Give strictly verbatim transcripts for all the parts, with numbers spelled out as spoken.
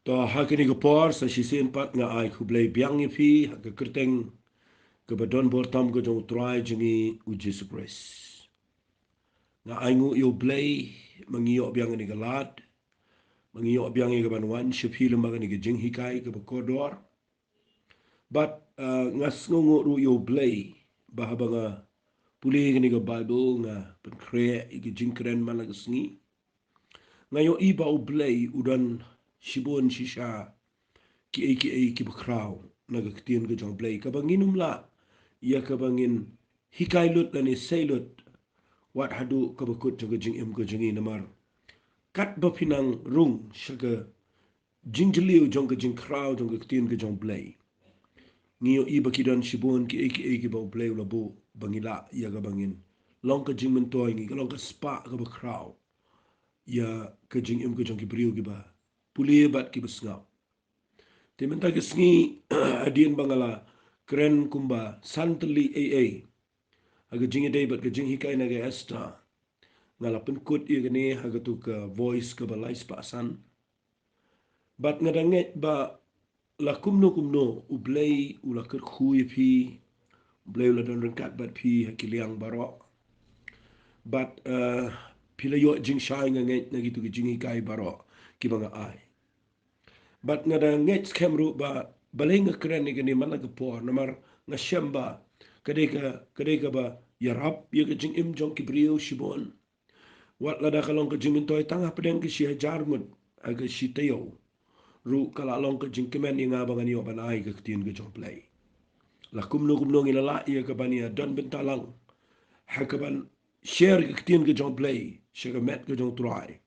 To ha kane ka por sa shisien pat nga ai khublei biang ïa phi ha ka kyrteng kaba don bor tam ka jong u Trai jong ngi u Jisu Khrist. Nga ai nguh ïa u Blei, ma ngi ïoh biang ïa kane ka lad, ma ngi ïoh biang ïa kaban wan sha phi lem bad kane ka jinghikai kaba kordor. Bad, uh, nga sngewnguh ruh ïa u Blei, ba haba nga pule kane ka Bible nga pynkhreh ïa ka jingkren man la ka sngi. Nga ïohi ba u Blei u don shibun shisha kiei kiei kiba khraw na ka ktien ka jong u Blei, kaba ngin ym lah ïa kaba ngin hikai lut lane sei lut, wat haduh kaba kut jong ka jingim ka jong ngi namar katba phi nang rung sha ka jingjylliew jong ka jingkhraw jong ka ktien ka jong u Blei, ngi ïohi ba ki don shibun kiei kiei kiba u Blei u la buh ba ngi lah ïa kaba ngin long ka jingmyntoi, ngi ka long ka spah kaba khraw ïa ka jingim ka jong ki briew kiba pule bad kiba sngap. Te mynta ka sngi, hadien ba nga la kren kumba san tylli ei ei ha ka jingïadei bad ka jinghikai na ka Esther, nga la pynkut ïa kane ha katu ka Voice kaba lai spah san. Bad nga da ngeit ba la kumno kumno u Blei u la kyrkhu ïa phi, u Blei u la don ryngkat bad phi ha ki liang baroh. Bad, uh, phi la ïoh jingshai, nga ngeit, na kitu ki jinghikai baroh kiba nga ai. Bad nga da ngeit skhem ruh ba balei nga kren ïa kane man la ka por, namar nga shem ba ka dei ka, ka dei kaba ïarap ïa ka jingim jong ki briew shibun. Wat lada ka long ka jingmyntoi tang hapdeng ki shi hajar ngut ha ka shi taïew ruh, ka la long ka jingkmen ïa nga ba ngan ïoh ban ai ka ktien ka jong u Blei. La kumno kumno ngi la lah ïa kaban ïa don bynta lang ha kaban share ka ktien ka jong u Blei sha ka met ka jong u Trai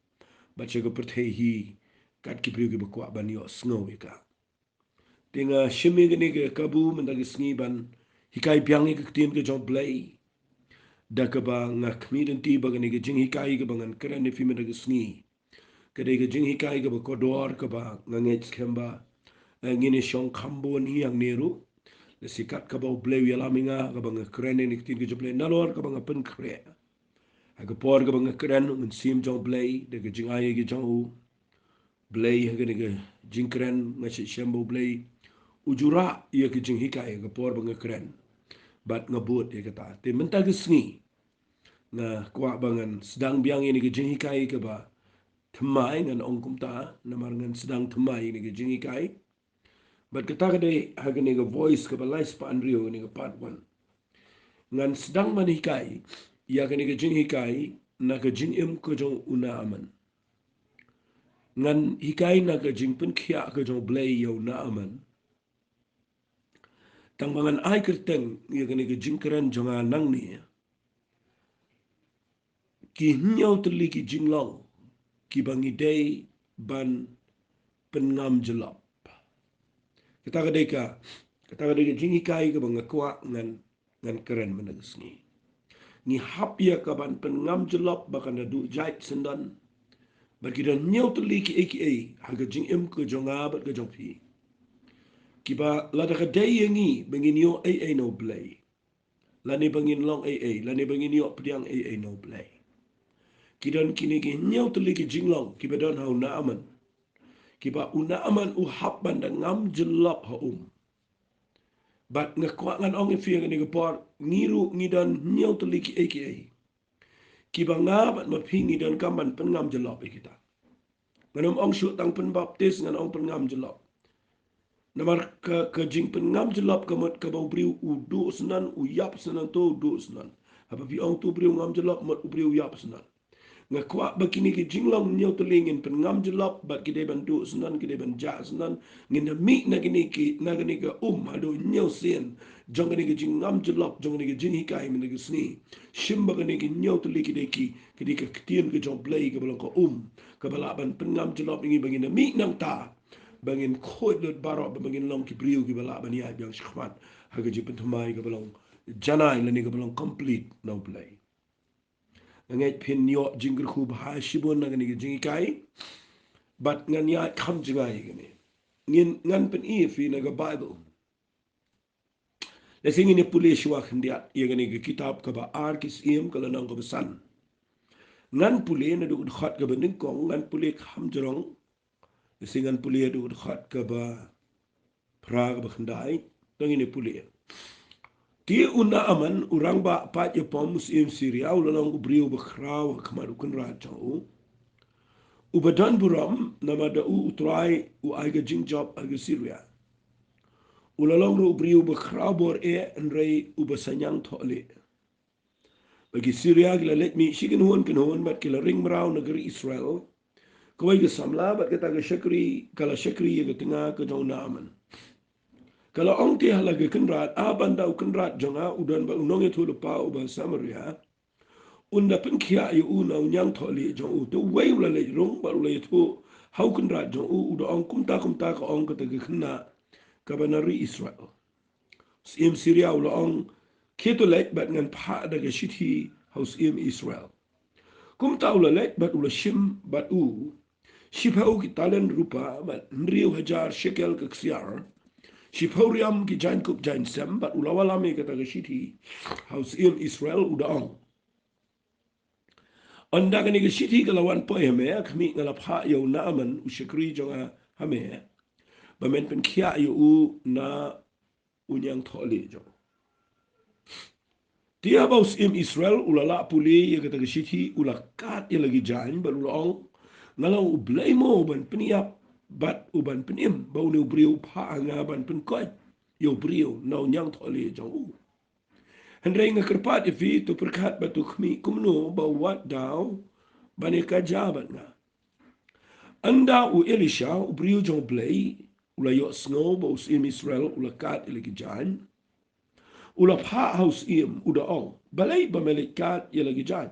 bad sha ka pyrthei hi, kat ki briew kiba kwah ban ïohsngew ïa ka. Te nga shim ïa kane ka kabu mynta ka sngi ban hikai biang ïa ka ktien ka jong u Blei, da kaba nga khmih lynti ba kane ka jinghikai kaba ngan kren ïa phi mynta ka sngi ka dei ka jinghikai kaba kordor kaba nga ngeit skhem ba, eh, ngin ïa shong kham bun hi hangne ruh. Lehse kat kaba u Blei u ïalam ïa nga kaba nga kren ïa kane ka ktien ka jong u Blei, nalor kaba nga pynkhreh, ha ka por kaba nga kren, u Mynsiem jong u Blei da ka jingai ka jong u Blei ha kane ka jingkren, nga shem ba u Blei u ju rah ïa ka jinghikai ha ka por ba nga kren bad nga bud ïa kata. Te mynta ka sngi nga kwah ba ngan sdang biang ïa kane ka jinghikai kaba thymmai, ngan ong kumta, namar ngan sdang thymmai ïa kane ka jinghikai. Bad kata ka dei ha kane ka Voice kaba lai spah hynriew, kane ka part one. Ngan sdang ban hikai ïa kane ka jinghikai na ka jingim ka jong u Naaman. Ngan hikai na ka jingpynkhiah ka jong u Blei ïa u Naaman. Tang ba ngan ai kyrteng ïa kane ka jingkren jong nga nangne, ki hynñiew tylli ki jinglong kiba ngi dei ban pynngam jyllop. Kata ka dei ka, kata ka dei ka jinghikai kaba nga kwah ngan, ngan kren mynta ka sngi. Ngi hap ïa kaban pynngam jyllop ba kan da duh jait syndon. Bad ki don hynñiew tylli kiei kiei ha ka jingim ka jong nga bad ka jong phi, kiba lada ka dei ïa ngi ba ngin ïoh ei ei na u Blei, lane ba ngin long ei ei, lane ba ngin ïoh pdiang ei ei na u Blei, ki don kine ki hynñiew tylli ki jinglong kiba don ha u Naaman, kiba u Naaman u hap ban da ngam jyllop ha um. Bad nga kwah ngan ong ïa phi ha kane ka por, ngi ruh ngi don hynñiew tylli kiei kiei kiba nga bad ma phi ngi donkam ban pynngam jyllop ïa kita. Ngan ym ong shuh tang pynbaptis, ngan ong pynngam jyllop. Namar ka, ka jingpynngam jyllop ka mut kaba u briew u duh syndon, u ïap syndon, to u duh syndon. Haba phi ong to u briew ngam jyllop, mut u briew u ïap syndon. Nga kwah ba kine ki jinglong hynñiew tylli ngin pynngam jyllop, bad ki dei ban duh syndon, ki dei ban jah syndon. Ngin da mih na kine ki, na kane ka um haduh hynñiew sien jong kane ka jingngam jyllop, jong kane ka jinghikai mynta ka sngi. Shim ba kane ki hynñiew tylli ki dei ki, ki dei ka ktien ka jong u Blei kaba long ka um, kaba lah ban pynngam jyllop ïa ngi ba ngin da mih nangta ba ngin khuid lut baroh, ba ngin long ki briew kiba lah ban ïaid biang shakhmat ha ka jingpynthymmai kaba long janai lane kaba long complete na u Blei. Nga ngeit phin ïoh jingkyrkhu bha shibun na kane ka jinghikai. Bad ngan ïaid kham jngai ïa kane. Ngin, ngan pyni ïa phi na ka Bible. Lehse ngin ïa pule shuwa khyndiat ïa kane ka kitab kaba Ar Ki Syiem ka lynnong kaba san. Ngan pule naduh ka dkhot kaba nyngkong, ngan pule kham jrong Te ngan pule haduh ka dkhot kaba phra kaba khyndai. To ngin ïa pule. Te u Naaman u rangbah paid ïapom u syiem Syria u la long u briew uba khraw ha khmat u kynrad jong u, uba don burom namar da u U Trai u ai ka jingjop ha ka Syria. U la long ruh u briew uba khraw bor eh, hynrei uba sngewthuh leh. Bad ki Syria ki la leit mih shi kynhun kynhun bad ki la ring mraw na ka ri Israel. Kawei ka samla bad kata ka shakri ka la shakri ïa ka tnga ka jong u Naaman. Ka la ong te ha la ka kynrad, a ban da u kynrad jong nga u don bad u nongïathuhlypa uba Samaria, un da pynkhiah ïa u na u ñiangthohlieh jong u. Te uwei u la leit rung bad u la ïathuh ha u kynrad jong u, u da ong, kumta kumta ka ong kata ka khynnah kaba na ri Israel. Syiem Syria u la ong, khie to leit bad ngan phah da ka shithi ha u syiem Israel. Kumta u la leit bad u la shim bad u shiphew ki talent rupa bad hynriew hajar shekel ka ksiar, shiphew riam ki jaiñkup jaiñsem, bad u la wallam ïa kata ka shithi ha u syiem Israel u da ong, ynda kane ka shithi ka la wan poi ha me, khmih, nga la phah ïa u Naaman u shakri jong nga ha me, ba men pynkhiah ïa u na u ñiangthohlieh jong u. Te haba u syiem Israel u la lah pule ïa kata ka shithi, u la kad ïa la ki jaiñ bad u la ong, nga long u blei mo ban pynïap bad u ban pynim, ba une u briew u phah ha nga ban pynkoit ïa u briew na u ñiangthohlieh jong u? Hynrei nga kyrpad ïa phi, to pyrkhat bad to khmih kumno ba wat daw ban ïakajia bad nga. Ynda u Elisha u briew jong u Blei u la ïohsngew ba u syiem Israel u la kad ïa la ki jaiñ, u la phah ha u syiem, u da ong, balei ba me leit kad ïa la ki jaiñ?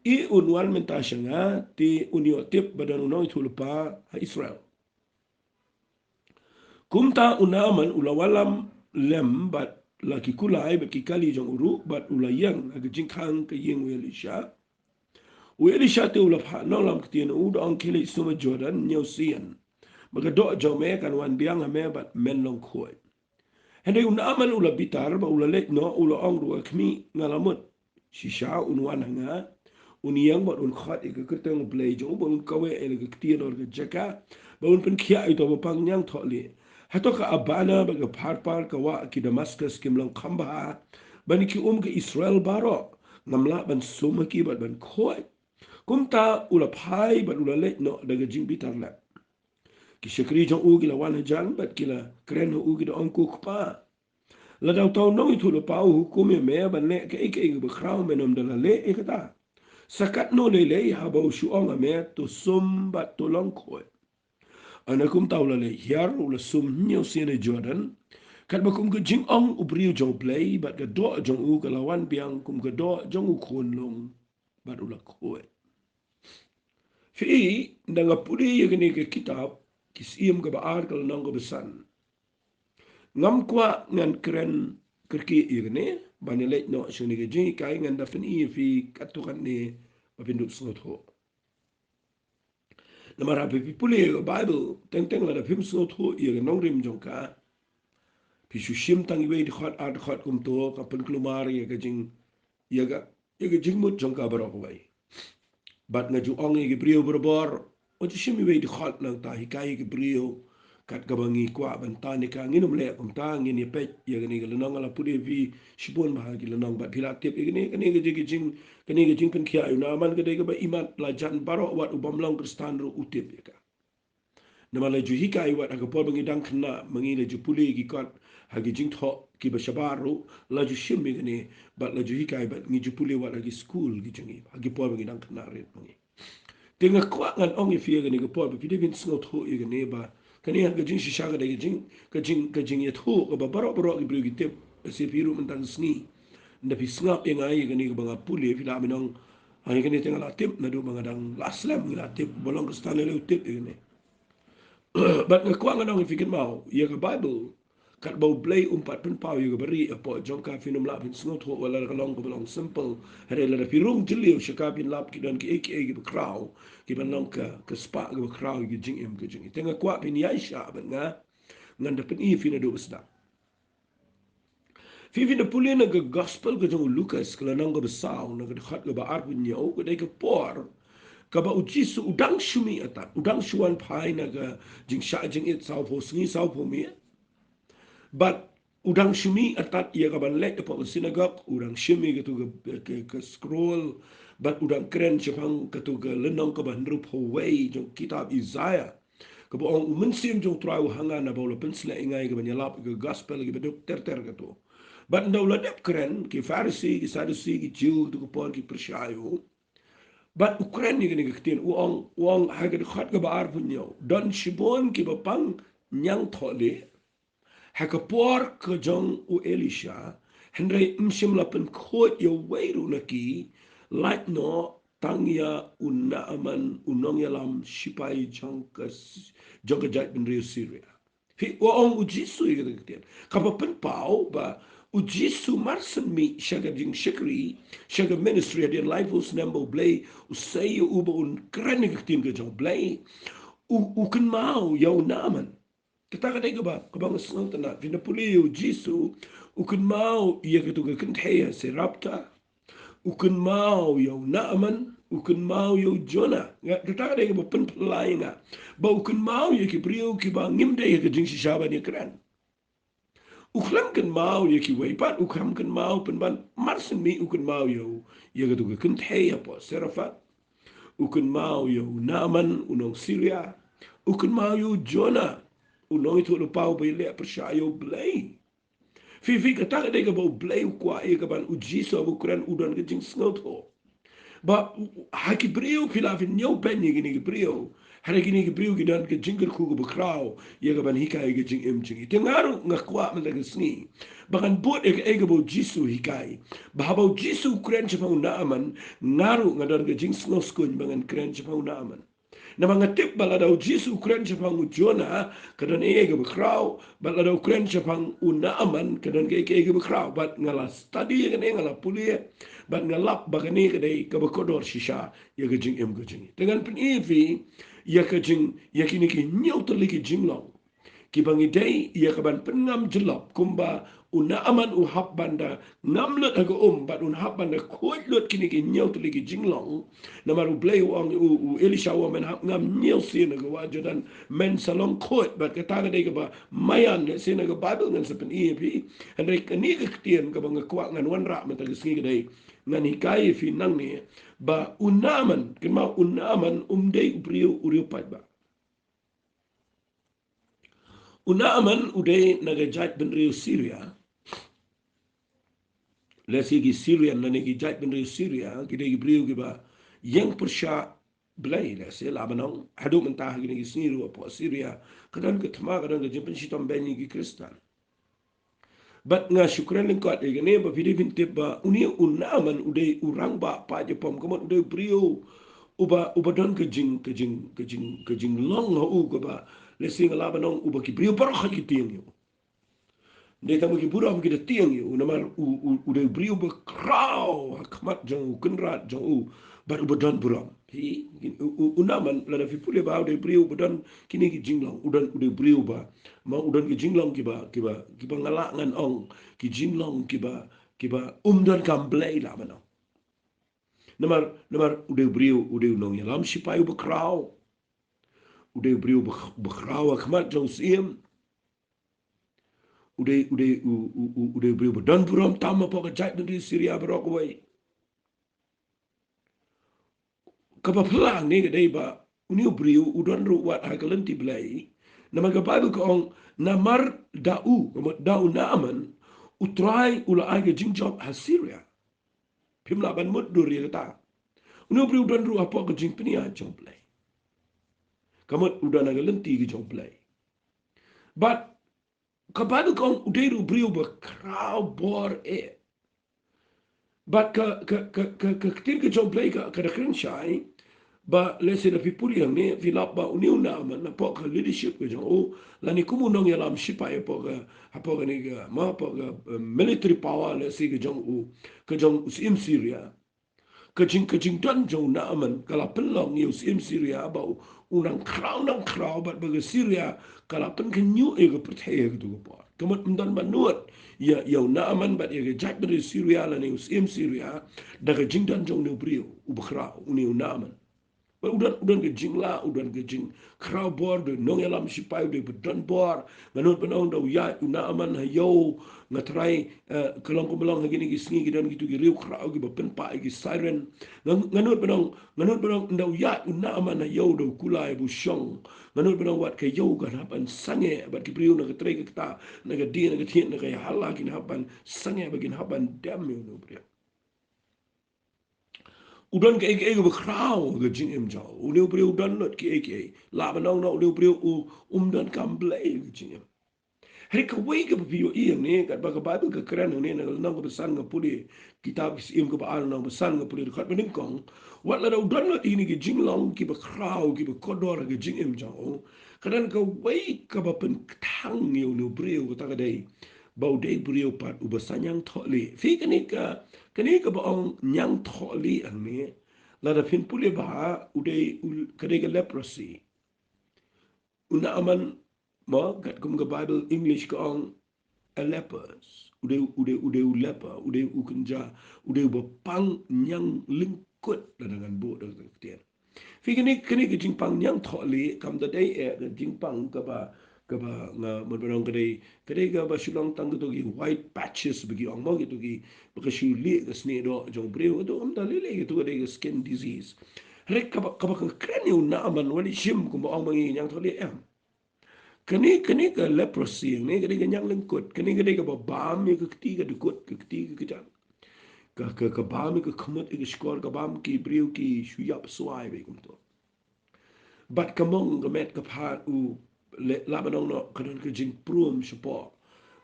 I un wan mynta sha nga, te un ïoh tip ba don u nongïathuhlypa ha Israel. Kumta u Naaman u la wallam lem bad la ki kulai bad ki kali jong u ruh, bad u la ïeng ha ka jingkhang ka ïing u Elisha. U Elisha te u la phah nonglam ktien na u, da ong, khie leit sum ha Jordan hynñiew sien, ba ka doh jong me kan wan biang ha me bad men long khuid. Hynrei u Naaman u la bitar bad u la leit noh, u la ong ruh, khmih, nga la mut. Shisha un wan ha nga, un ïeng bad un khot ïa ka kyrteng u Blei jong u, bad un kaweh ïa la ka ktien ha ka jaka, bad un pynkhiah ïa uto ba pang ñiangthohlieh. Hato ka Abana bad ka Pharpar, ka wah ki Damaskus, kim long kham bha ban ki um ka Israel baroh? Ngam lah ban sum ha ki bad ban khuid? Kumta u la phai bad u la leit noh da ka jingbitar lep. Ki shakri jong u ki la wan hajan bad ki la kren ha u, ki da ong, ko kpa, lada uta u nongïathuhlypa u hukum ïa me ban leh kaei kaei kaba khraw, me nym da la leh ïa kata. Sa katno lei lei haba u shu ong ha me, to sum bad to long khuid. Hynda kumta u la leit hiar, u la sum hynñiew sien ha Jordan, katba kum ka jingong u briew jong u Blei, bad ka doh jong u ka la wan biang kum ka doh jong u khunlung bad u la khuid. Phi i, ynda nga pule ïa kane ka kitab Ki Syiem kaba ar, ka lynnong kaba san, ngam kwah ngan kren kyrkieh ïa kane, ban ïa leit noh sha kane ka jinghikai, ngan da pyni ïa phi katto katne ba phin dup sngewthuh. Namar haba phi pule ïa ka Baibl, teng teng lada phim sngewthuh ïa ka nongrim jong ka, phi shu shim tang iwei dkhot ar dkhot kumto, ka pynkulmar ïa ka jing, ïa ka, ïa ka jingmut jong ka baroh kawei. Bad nga ju ong ïa ki briew barabor, wat ju shim iwei dkhot, nangta hikai ïa ki briew kat kaba ngi kwah ban tan ïa ka. Ngin ym leh kumta, ngin ïa peit ïa kane ka lynnong, nga la pule ïa phi shibun bha ki lynnong bad phi la tip ïa kane, kane ka jing, kane ka jingpynkhiah ïa u Naaman ka dei kaba imat, la jan baroh, wat u bym long Khristan ruh u tip ïa ka. Namar la ju hikai wat ha ka por ba ngi dang khynnah, ma ngi la ju pule ki kot ha ki jingthoh kiba shabar ruh, la ju shim ïa kane, bad la ju hikai bad ngi ju pule wat ha ki skul ki jong ngi ha ki por ba ngi dang khynnah rit ma ngi. Te nga kwah ngan ong ïa phi ha kane ka por ba phi dei phin sngewthuh ïa kane, ba kane ha ka jingshisha ka dei ka jing, ka jing, ka jingïathuh kaba baroh baroh ki briew ki tip. Lehse phi ruh mynta ka sngi, ynda phi sngap ïa nga ïa kane kaba nga pule, phi lah ban ong, ha, ïa kane te nga la tip naduh ba nga dang la slem, nga la tip, ba long Khristan lei lei u tip ïa kane. Bad nga kwah ngan ong ïa phi kynmaw, ïa ka Baibl, katba U Blei um pat pynpaw ïa kaba rieh hapoh jong ka, phin ym lah phin sngewthuh wat lada ka long kaba long simple. Hynrei lada phi rung jylliew sha ka, phin lap ki don kiei kiei kiba khraw, kiban long ka, ka spah kaba khraw ïa ka jingim ka jong ngi. Te nga kwah phin ïaishah bad nga, ngan da pyni ïa phi naduh ba sdang. Phi, phin da pule na ka Gospel ka jong u Lukas, ka lynnong kaba saw, na ka dkhot kaba arphew hynñiew, ka dei ka por kaba u Jisu u dang shu mih artat, u dang shu wan phai na ka jingshah jingit sawphew sngi sawphew miet. Bad u dang shu mih artat ïa kaban leit hapoh ka synagog, u dang shim ïa katu ka, ka, ka scroll, bad u dang kren shaphang katu ka lynnong kaba hynriewphew wei jong kitab Isaiah. Kaba ong, U Mynsiem jong U Trai u ha nga, naba u la pynshlur ïa nga ïa kaban ïalap ïa ka gospel ïa kiba duk ter ter katu. Bad ynda u la dep kren, ki Pharisi, ki Saddusi, ki Jiw, katu ka por ki pyrshah ïa u. Bad u kren ïa kane ka ktien, u ong, u ong ha ka dkhot kaba arphew hynñiew, don shibun kiba pang ñiangthohlieh ha ka por ka jong u Elisha, hynrei ym shym la pynkhuid ïa uwei ruh na ki, lait noh tang ïa u Naaman, u nongïalam shipai jong ka s-, jong ka jaitbynriew Syria. Phi, u ong u Jisu ïa kata ka ktien. Kaba pynpaw ba u Jisu mar shen mih sha ka jingshakri, sha ka ministry hadien laiphew snem ba U Blei u sei ïa u ba un kren ïa ka ktien ka jong U Blei, u, u kynmaw ïa u Naaman. Kata ka dei kaba, kaba nga sngewtynnat. Phin da pule ïa u Jisu, u kynmaw ïa katu ka kynthei ha Sarepta. U kynmaw ïa u Naaman, u kynmaw ïa u Jonah. Nga, kata ka dei kaba pynphylla ïa nga. Ba u kynmaw ïa ki briew kiba ngim dei ha ka jingshisha ban ïakren. U khlem kynmaw ïa kiwei pat, u khlem kynmaw pynban, mar shen mih u kynmaw ïa u, ïa katu ka kynthei hapoh Sarepta. U kynmaw ïa u Naaman, u nong Syria. U kynmaw ïa u Jonah, u nongïathuhlypa uba ïaleh pyrshah ïa U Blei. Phi, phi, kata ka dei kaba U Blei u kwah ïa kaban u Jisu haba u kren u don ka jingsngewthuh. Ba, u, u, ha ki briew phi lah phin ñiew beiñ ïa kine ki briew. Hynrei kine ki briew ki don ka jingkyrkhu kaba khraw ïa kaban hikai ïa ka jingim jong ngi. Te nga ruh nga kwah mynta ka sngi ba ngan bud ïa kaei kaba u Jisu u hikai. Ba haba u Jisu u kren shaphang u Naaman, nga ruh nga don ka jingsngewskuñ ba ngan kren shaphang u Naaman. Namar nga tip ba lada u Jisu u kren shaphang u Jonah, ka don kaei kaei kaba khraw, bad lada u kren shaphang u Naaman, ka don kaei kaei kaba khraw, bad nga la study ïa kane, nga la pule, bad nga lap ba kane ka dei kaba kordor shisha ïa ka jingim ka jong ngi. Te ngan pyni ïa phi ïa ka jing, ïa kine ki hynñiew tylli ki jinglong kiba ngi dei ïa kaban pynngam jyllop, kumba u Naaman u hap ban da ngam lut ha ka um, bad un hap ban da khuid lut kine ki hynñiew tylli ki jinglong. Namar U Blei u ong, u, u Elisha u ong, men hap ngam hynñiew sien ha ka wah Jordan, men sa long khuid, bad kata ka dei kaba maïan, lehse na ka Baibl ngan sa pyni ïa phi. Hynrei kane ka ktien kaba nga kwah ngan wanrah mynta ka sngi ka dei, ngan hikai ïa phi nangne, ba u Naaman, kynmaw u Naaman um dei u briew u riewpaidbah. U Naaman u dei na ka jaitbynriew Syria. Lehse ki Syrian lane ki jaitbynriew Syria ki dei ki briew kiba ïeng pyrshah Blei, lehse lah ban ong. Haduh mynta ha kine ki sngi ruh hapoh Syria ka don ka thma, ka don ka jingpynshitom beiñ ïa ki Khristan. Bad nga shu kren lyngkot ïa kane ba phi dei phin tip ba une u Naaman u dei u rangbah paid ïapom, ka mut u dei u briew uba, uba don ka jing, ka jing, ka jing, ka jinglong ha u kaba, lehse nga lah ban ong, uba ki briew baroh ki tieng ïa u. Dei tang ba ki burom ki da tieng ïa u, namar u, u, u dei u briew uba khraw ha khmat jong u Kynrad jong u, bad uba don burom. Phi, u, u, u Naaman, lada phi pule ba u dei u briew uba don kine ki jinglong, u don, u dei u briew ba, ma u don ki jinglong kiba, kiba, kiba nga lah ngan ong ki jinglong kiba, kiba um donkam Blei lah ban ong. Namar, namar u dei u briew, u dei u nongïalam shipai uba khraw. U dei u briew uba, uba khraw ha khmat jong u syiem. U dei, u dei, u, u, u, u dei u briew uba don burom tam hapoh ka jaitbynriew Syria baroh kawei. Kaba phylla hangne ka dei ba une u briew u don ruh wat ha ka lynti Blei. Namar ka Baibl ka ong, namar da u, ka mut da u Naaman, U Trai u la ai ka jingjop ha Syria. Phim lah ban mutdur ïa kata. Une u briew u don ruh hapoh ka jingpynïaid jong U Blei. Ka mut u don ha ka lynti ka jong U Blei. Bad ka Baibl ka ong u dei ruh u briew ba khraw bor eh. Bad ka, ka, ka, ka, ka ktien ka jong U Blei ka, ka da kren shai ba, lehse lada phi pule hangne, phi lap ba une u Naaman, hapoh ka leadership ka jong u, lane kum u nongïalam shipai hapoh ka, hapoh kane ka, ma, hapoh ka, eh, military power, lehse ka jong u, ka jong u syiem Syria. Ka jing, ka jingdon jong u Naaman ka la pynlong ïa u syiem Syria ba u, u nang khraw, nang khraw, bad ba ka Syria ka la pynkhynñiuh ïa ka pyrthei ha kato ka por. Ka mut ym don ba nud ïa, ïa u Naaman bad ïa ka jaitbynriew Syria lane u syiem Syria da ka jingdon jong une u briew uba khraw, une u Naaman. Ba u don, u don ka jinglah, u don ka jingkhraw bor, u dei u nongïalam shipai, u dei ba don bor. Nga nud ban ong da u ïaid u Naaman ha ïew, nga trai, eh, ka long kumba long ha kine ki sngi ki don kito ki riewkhraw kiba pynpah ïa ki siren. Nga, nga nud ban ong, nga nud ban ong da u ïaid u Naaman ha ïew da u kulai ba u shong. Nga nud ban ong wat ka ïew kan hap ban sangeh, bad ki briew na ka trei ka kta, na ka die na ka thied, na ka ïahala kin hap ban sangeh, bad kin hap ban dem ïa une u briew. U don kaei kaei kaba khraw ha ka jingim jong u. Une u briew u don lut kiei kiei. Lah ban ong na une u briew u, um don kam blei ha ka jingim. Hynrei kawei kaba phi ïohi hangne, katba ka Baibl ka kren hangne, na ka lynnong kaba san nga pule, Kitab Ki Syiem kaba ar, lynnong ba san nga pule dkhot ba nyngkong. Wat lada u don lut ïa kine ki jinglong kiba khraw, kiba kordor ha ka jingim jong u, ka don kawei kaba pynkthang ïa une u briew, kata ka dei ba u dei u briew pat uba sa ñiangthohlieh. Phi, kane ka, kane kaba ong ñiangthohlieh hangne, lada phin pule bha, u dei u, ka dei ka leprosy. U Naaman, mo, katkum ka Baibl English ka ong a leper. U dei, u dei, u dei u leper, u dei u kynja, u dei uba pang ñianglyngkut, lada ngan buh da ka ktien. Phi, kane, kane ka jingpang ñiangthohlieh kam da dei eh ka jingpang kaba, kaba nga mut ban ong ka dei, ka dei kaba shu long tang kito ki white patches ba ki ong, mo, kito kiba ka shu lieh ka snieh doh jong u briew, kato kam da lei lei, kato ka dei ka skin disease. Hynrei kaba, kaba ka kren ïa u Naaman, wat leh shim kumba ong ma ngi ñiangthohlieh, em. Kane, kane ka leprosy, kane ka dei ka ñianglyngkut, kane ka dei kaba bam ïa ka kti ka dkut, ka kti ka kjat. Ka, ka, ka bam ïa ka khmut, ïa ka shkor, ka bam ki briew ki shu ïap swai beit kumto. Bad ka mong ka met ka phad u, lah ban ong noh, ka don ka jingprum shapoh.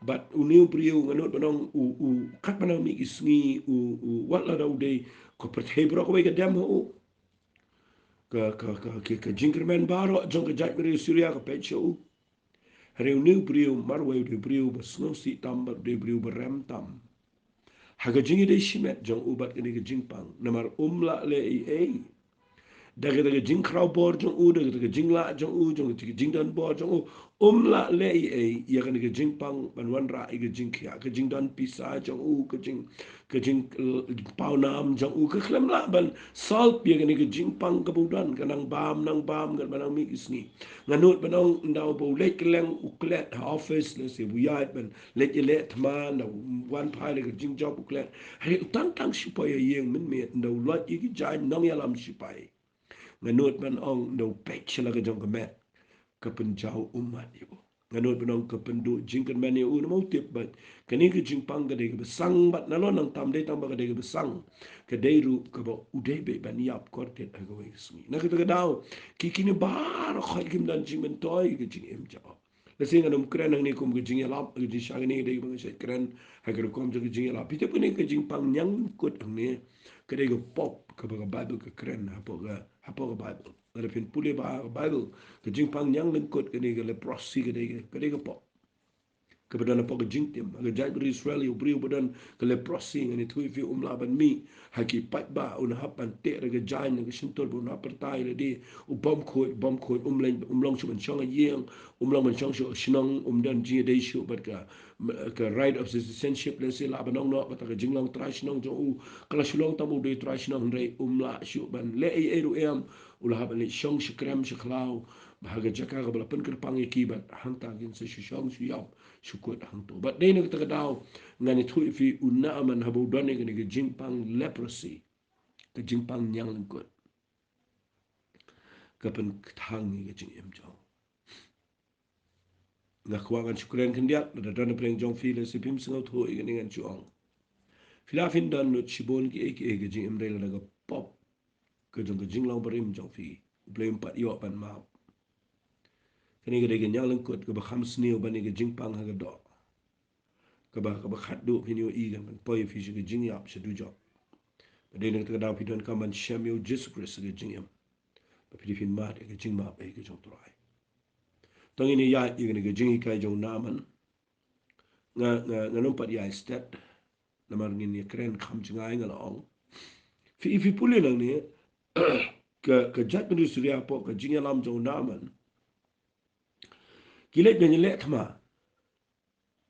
Bad une u briew nga nud ban ong u, u, katba nang mih ki sngi u, u, wat lada u dei, ka pyrthei baroh kawei ka dem ha u. Ka, ka, ka, ka, ka jingkyrmen baroh jong ka jaitbynriew Syria ka peit sha u. Hynrei une u briew marwei u dei u briew ba sngewsih tam bad u dei u briew ba rem tam. Ha ka jingïadei shimet jong u bad kane ka jingpang, namar um lah leh ei ei. Da kata ka jingkhraw bor jong u, da kata ka jinglah jong u, jong kata ka jingdon bor jong u, um lah leh ei ei ïa kane ka jingpang ban wanrah ïa ka jingkhiah, ka jingdon pisa jong u, ka jing, ka jing, eh, pawnam jong u, ka khlem lah ban solve ïa kane ka jingpang kaba u don, ka nang bam, nang bam, katba nang mih ki sngi. Nga nud ban ong ynda uba u leit kylleng u klet ha office, lehse u ïaid ban leit ïaleh thma, ynda u wan phai na ka jingjop u klet. Hynrei u tang tang shu poi ha ïing mynmiet, ynda u leit ïa ki jaiñ nongïalam shipai. Nga nud ban ong ynda u peit sha la ka jong ka met, ka pynjaw ummat ïa u. Nga nud ban ong ka pynduh jingkyrmen ïa u, namar u tip ba kane ka jingpang ka dei kaba sang bad nalor nangta ym dei tang ba ka dei kaba sang, ka dei ruh kaba u dei beit ban ïap kordit ha kawei ka sngi. Na kata ka daw, ki, kine baroh khoit kim don jingmyntoi ha ka jingim jong u. Lehse ngan ym kren hangne kum ka jingïalap, ka jingshakri, ka dei kaba nga shait kren ha ka rukom jong ka jingïalap. Phi tip kane ka jingpang ñianglyngkut hangne, ka dei ka pop kaba ka Baibl ka kren hapoh ka, hapoh ka Baibl. Lada phin pule bha ha ka Baibl, ka jingpang ñianglyngkut kane, ka leprosy, ka dei ka, ka dei ka pop kaba don hapoh ka jingtim. Ha ka jaitbynriew Israel, ïa u briew ba don ka leprosy, ngan ïathuh ïa phi, um lah ban mih ha ki paidbah, un hap ban teh da ka jaiñ na ka shyntur, ba un hap pyrta ïa lade, u bym khuid, bym khuid, um long, um long shuh ban shong ha ïing, um long ban shong shuh ha shnong, um don jingïadei shuh bad ka, ka right of citizenship, lehse lah ban ong noh, kata ka jinglong trai shnong jong u, ka la shu long tam u dei trai shnong hynrei um lah shuh ban leh ei ei ruh em, u la hap ban leit shong sha krem sha khlaw, ha ka jaka kaba la pynkyrpang ïa ki bad hangta kin sa shu shong shu ïap shu kut hangto. Bad dei na kata ka daw ngan ïathuh ïa phi, u Naaman haba u don ïa kane ka jingpang leprosy, ka jingpang ñianglyngkut, ka pynkthang ïa ka jingim jong u. Nga kwah ngan shu kren khyndiat, lada don na pdeng jong phi lehse phim sngewthuh ïa kane ngan shu ong. Phi lah phin don lut shibun kiei kiei ha ka jingim, hynrei lada ka pop ka jong ka jinglong barim jong phi, U Blei um pat ïoh ban map. Kane ka dei ka ñianglyngkut kaba kham sniew ban ïa ka jingpang ha ka doh. Kaba, kaba khatduh phin ïohi kan pynpoi phi sha ka jingïap sha dujok. Bad dei na kata ka daw phi donkam ban shem ïa U Jisu Khrist ha ka jingim. Ba phi dei phin mad ïa ka jingmap ïa ka jong U Trai. To ngin ïa ïaid ïa kane ka jinghikai jong u Naaman. Nga, nga, ngan ym pat ïaid stet. Namar ngin ïa kren kham jngai nga la ong. Phi, phi pule nangne, ka, ka jaitbynriew Syria hapoh ka jingïalam jong u Naaman, ki leit ban ïaleh thma.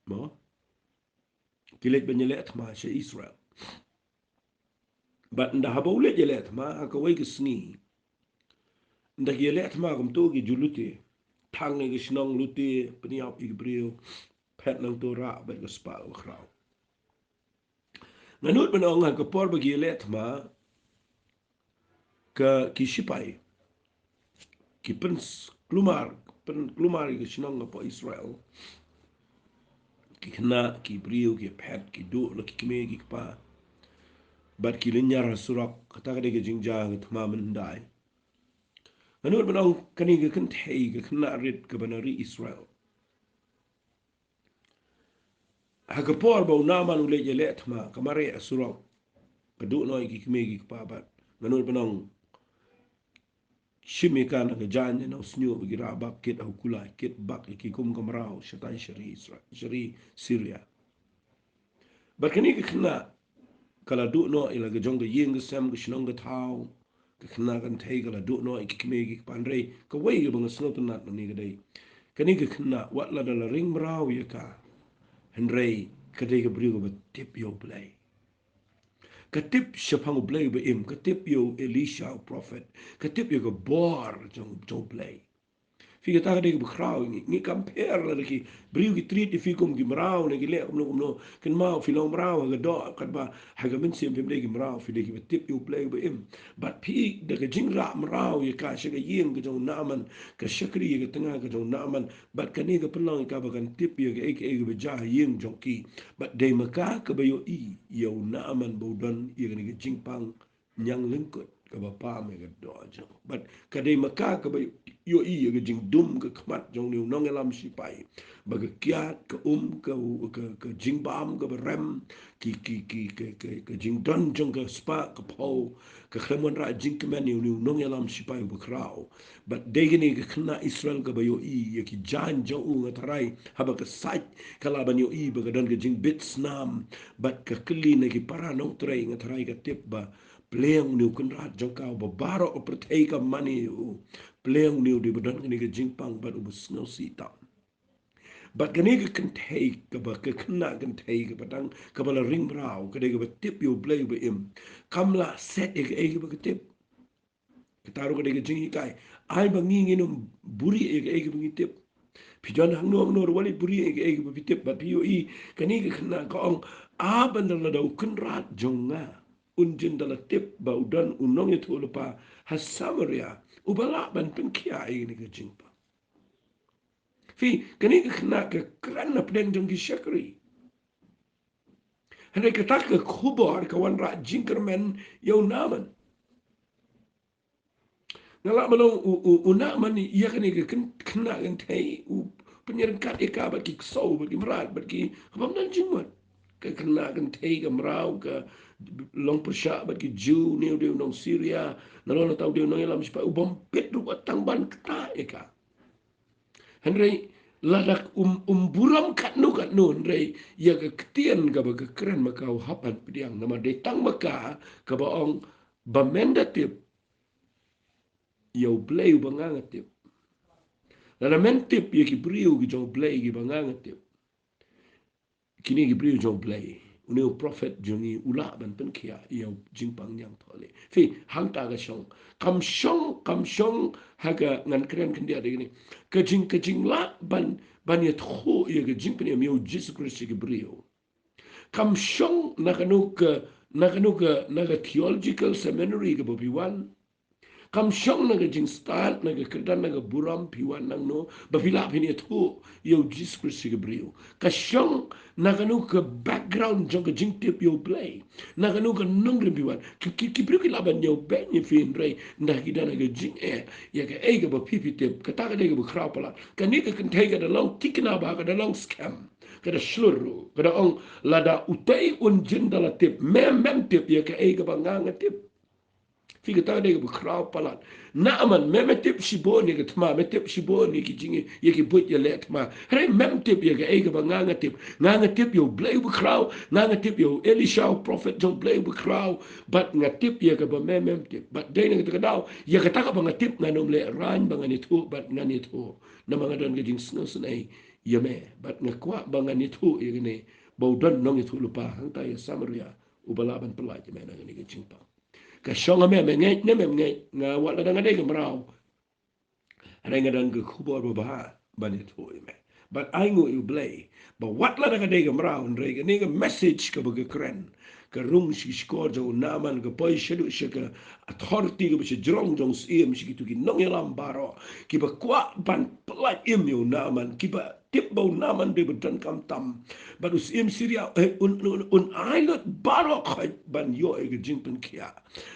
Mo? Ki leit ban ïaleh thma sha Israel. Bad ynda haba u leit ïaleh thma ha kawei ka sngi, da ki ïaleh thma kumto ki ju lute. Thang ïa ki shnong lute, pynïap ïa ki briew, phet nangto rah bad ka spah ka khraw. Nga nud ban ong ha ka por ba ki ïaleh thma, ka ki shipai ki pynkulmar, pynkulmar ïa ka shnong hapoh Israel. Ki khynnah, ki briew, ki phet, ki duh la ki kmie ki kpa. Bad ki lynñiar ha surok, kata ka dei ka jingjia ka thma mynhyndai. Nga nud ban ong kane ka kynthei ka khynnah rit kaba na ri Israel. Ha ka por ba u Naaman u leit ïaleh thma, ka mareh ha surok, ka duh noh ïa ki kmie ki kpa bad, nga nud ban ong, shim ïa ka na ka jaiñ, na u shñiuh, ba ki rah bak kit ha u kulai, kit bak ïa ki kum ka mraw, shatai sha ri Isra-, sha ri Syria. Bad kane ka khynnah ka la duh noh ïa la ka jong ka ïing ka sem, ka shnong ka thaw. Ka khynnah kynthei ka la duh noh ïa ki kmie ki kpa, hynrei kawei kaba nga sngewtynnat nangne ka dei, kane ka khynnah wat lada la ring mraw ïa ka, hynrei ka dei ka briew kaba tip ïa U Blei. Ka tip shaphang U Blei uba im, ka tip ïa u Elisha u prophet, ka tip ïa ka bor jong, jong U Blei. Phi, kata ka dei kaba khraw. Ngi, ngi compare la da ki briew ki treat ïa phi kum ki mraw ne ki leh kumno kumno. Kynmaw, phi long mraw ha ka doh, katba ha ka mynsiem phim dei ki mraw, phi dei kiba tip ïa U Blei uba im. Bad phi, da ka jingrah mraw ïa ka sha ka ïing ka jong u Naaman, ka shakri ïa ka tnga ka jong u Naaman, bad kane ka pynlong ïa ka ba kan tip ïa kaei kaei kaba jia ha ïing jong ki. Bad dei ma ka kaba ïohi ïa u Naaman ba u don ïa kane ka jingpang ñiang lyngkut kaba pam ïa ka doh jong. Bad ka dei ma ka kaba ïohi ïa ka jingdum ka khmat jong une u nongïalam shipai, ba ka kiad, ka um, ka, ka, ka jingbam kaba rem, ki, ki, ki, ka, ka, ka jingdon jong ka spah ka phew, ka khlem wanrah jingkmen ïa une u nongïalam shipai uba khraw. Bad dei kane ka khynnah Israel kaba ïohi ïa ki jaiñ jong u. Nga tharai haba ka sait ka lah ban ïohi ba ka don ka jingbit snam, bad ka kylli na ki para nongtrei, nga tharai ka tip ba Pliang, une u Kynrad jong ka uba baroh ka pyrthei ka mane ïa u. Pliang, une u dei ba don kane ka jingpang bad uba sngewsih tam. Bad kane ka kynthei kaba, ka khynnah kynthei kaba dang, kaba la ring mraw, ka dei kaba tip ïa U Blei uba im. Kam lah set ïa kaei kaba ka tip. Kata ruh ka dei ka jinghikai. Ai ba ngi ngin ym buhrieh ïa kaei kaba ngi tip. Phi don hangno hangno ruh, wat leit buhrieh ïa kaei kaba phi tip. Bad phi ïohi, kane ka khynnah ka ong, a ban da lada u Kynrad jong nga un jin da la tip ba u don u nongïathuhlypa ha Samaria uba lah ban pynkhiah ïa kane ka jingpang. Phi, kane ka khynnah ka kren na pdeng jong ki shakri. Hynrei kata ka khubor ka wanrah jingkyrmen ïa u Naaman. Nga lah ban ong u, u, u Naaman ïa kane ka kyn-, khynnah kynthei u pynïaryngkat ïa ka bad ki ksew, bad ki mrad, bad ki, bym don jingmut. Ka khynnah kynthei ka mraw, ka long pyrshah bad ki Jiw, une u dei u nong Syria, nalor nangta u dei u nongïalam shipai, u bym bit ruh wat tang ban ktah ïa ka. Hynrei lada um, um burom katno katno, hynrei ïa ka ktien kaba ka kren ma ka u hap ban pdiang, namar dei tang ma ka kaba ong ba men da tip ïa U Blei uba nga nga tip. Lada men tip ïa ki briew ki jong U Blei kiba nga nga tip, kine ki briew jong U Blei, une u prophet jong ngi u lah ban pynkhiah ïa u jingpang ñiangthohlieh. Phi, hangta ka shong. Kam shong, kam shong ha ka, ngan kren khyndiat ïa kane. Ka jing, ka jinglah ban, ban ïathuh ïa ka jingpynim ïa U Jisu Khrist ïa ki briew. Kam shong na kano ka, na kano ka, na ka theological seminary kaba phi wan. Kam shong na ka jingstad, na ka kyrdan, na ka burom phi wan nangno, ba phi lah phin ïathuh ïa U Jisu Khrist ïa ki briew. Ka shong na kano ka background jong ka jingtip ïa U Blei, na kano ka nongrim phi wan. Ki, ki, ki briew ki lah ban ïoh beiñ ïa phi, hynrei ynda ki don ha ka jingeh ïa kaei kaba phi phi tip, kata ka dei kaba khraw palat. Kane ka kynthei ka da long thikna ba ka da long skhem, ka da shlur ruh, ka da ong, lada utei un jin da la tip, me mem tip ïa kaei kaba nga nga tip. Phi, kata ka dei kaba khraw palat. Naaman, me me tip shibun ïa ka thma, me tip shibun ïa ki jing, ïa ki buit ïaleh thma. Hynrei mem tip ïa kaei kaba nga nga tip. Nga nga tip ïa U Blei uba khraw, nga nga tip ïa u Elisha u prophet jong U Blei uba khraw, bad nga tip ïa kaba me mem tip. Bad dei na kata ka daw, ïa kata kaba nga tip ngan ym lehraiñ ba ngan ïathuh bad ngan ïathuh. Namar nga don ka jingsngewsynei ïa me, bad nga kwah ba ngan ïathuh ïa kane, ba u don nongïathuhlypa hangta ïa Samaria uba lah ban pyllait ïa me na kane ka jingpang. Ka shong ha me, me ngeit ne mem ngeit, nga wat lada nga dei ka mraw, Hynrei nga don ka khubor babha ban ïathuh ïa me. Bad ai nguh ïa U Blei ba wat lada ka dei ka mraw, hynrei kane ka message kaba ka kren ka rung sha ki shkor jong u Naaman, ka poi shaduh sha ka authority kaba shajrong jong u syiem, sha kito ki nongïalam baroh kiba kwah ban pyllait im ïa u Naaman, kiba tip ba u Naaman dei ba donkam tam. Bad u syiem Syria, eh, un, un, un ai lut baroh khoit ban ïoh ïa ka jingpynkhiah.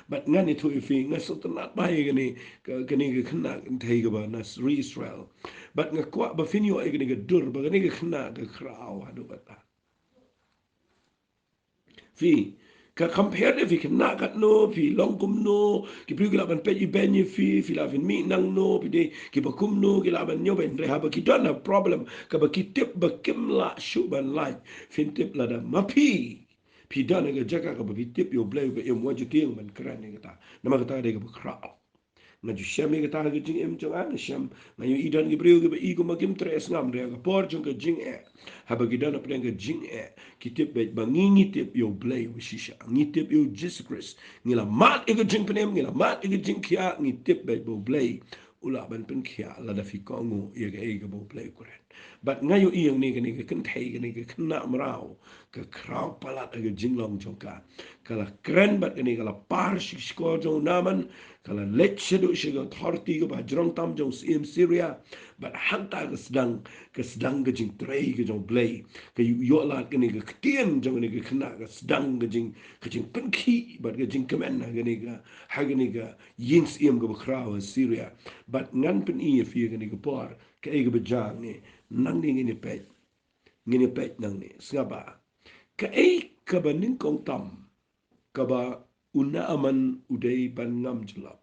Bad ngan ïathuh ïa phi, nga sngewtynnat bha ïa kane, ka, kane ka khynnah kynthei kaba na ri Israel. Bad nga kwah ba phin ïoh ïa kane ka dur ba kane ka khynnah ka khraw haduh katta. Phi, ka compare de phi khynnah katno, phi long kumno, ki briew ki lah ban peit ibeiñ ïa phi, phi lah phin mih nangno, phi dei kiba kumno, ki lah ban ñiewbeiñ, hynrei haba ki don ha problem kaba ki tip ba kim lah shuh ban lait, phin tip lada ma phi phi don ha ka jaka kaba phi tip ïa U Blei uba im, wat ju tieng ban kren ïa kata. Namar kata ka dei kaba khraw. Nga ju shem ïa kata ha ka jingim jong nga, nga shem, nga ïohi don ki briew kiba i kumba kim treh sngap, hynrei ha ka por jong ka jingeh, haba ki don hapdeng ka jingeh, ki tip beit ba ngi, ngi tip ïa U Blei uba shisha, ngi tip ïa U Jisu Khrist, ngi la mad ïa ka jingpynim, ngi la mad ïa ka jingkhiah, ngi tip beit ba U Blei u lah ban pynkhiah lada phi kohnguh ïa kaei kaba U Blei u kren. Bad nga ïohi ïa kane, kane ka kynthei, kane ka khynnah mraw, ka khraw palat ha ka jinglong jong ka. Ka la kren bad kane, ka la par sha ki shkor jong u Naaman, ka la leit shaduh sha ka authority kaba jrong tam jong u syiem Syria. Bad hangta ka sdang, ka sdang ka jingtrei ka jong U Blei. Ka ïoh, ïoh lad kane ka ktien jong kane ka khynnah, ka sdang ka jing, ka jingpynkhih bad ka jingkmen ha kane ka, ha kane ka ïing syiem kaba khraw ha Syria. Bad ngan pyni ïa phi ha kane ka por kaei kaba jia hangne. Nangne ngin ïa peit, ngin ïa peit nangne, sngap bha. Kaei kaba nyngkong tam kaba u Naaman u dei ban ngam jyllop?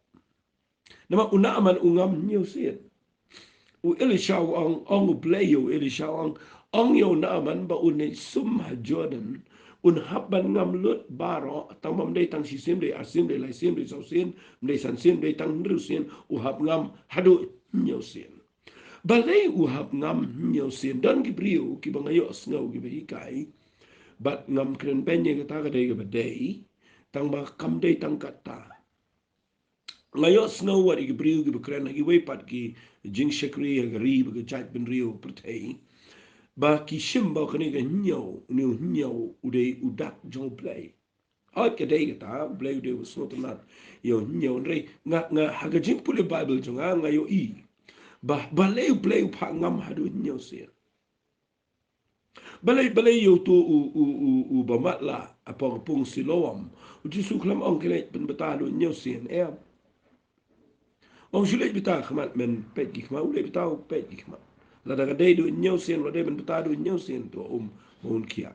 Namar u Naaman u ngam hynñiewsien. U Elisha u ong, ong U Blei ïa u Elisha u ong, ong ïa u Naaman ba un leit sum ha Jordan, un hap ban ngam lut baroh, tang bym dei tang shisien, dei arsien, dei laisien, dei sawsien, dei sansien, dei tang hynriewsien, u hap ngam haduh hynñiewsien. Balei u hap ngam hynñiewsien? Don ki briew kiba nga ïohsngew kiba hikai, bad ngam kren beiñ ïa kata ka dei kaba dei, tang ba kam dei tang katta. Nga ïohsngew wat ïa ki briew kiba kren ha kiwei pat ki jingshakri ha ka ri bad ka jaitbynriew pyrthei, ba ki shim ba kane ka hynñiew, une u hynñiew u dei u dak jong U Blei. Hooid, ka dei kata, U Blei u dei uba sngewtynnat ïa u hynñiew, hynrei nga, nga ha ka jingpule Baibl jong nga, nga ïohi ba balei U Blei u phah ngam haduh hynñiewsien. Balei, balei ïa uto u, u, u, uba matlah hapoh ka pung Siloam, U Jisu khlem ong, khie leit pynbata haduh hynñiewsien, em. Ong, shu leit bata khmat, men peit ki khmat, u leit bata u peit ki khmat. Lada ka dei haduh hynñiewsien, lada dei ban bata haduh hynñiewsien, to um, ba un khiah.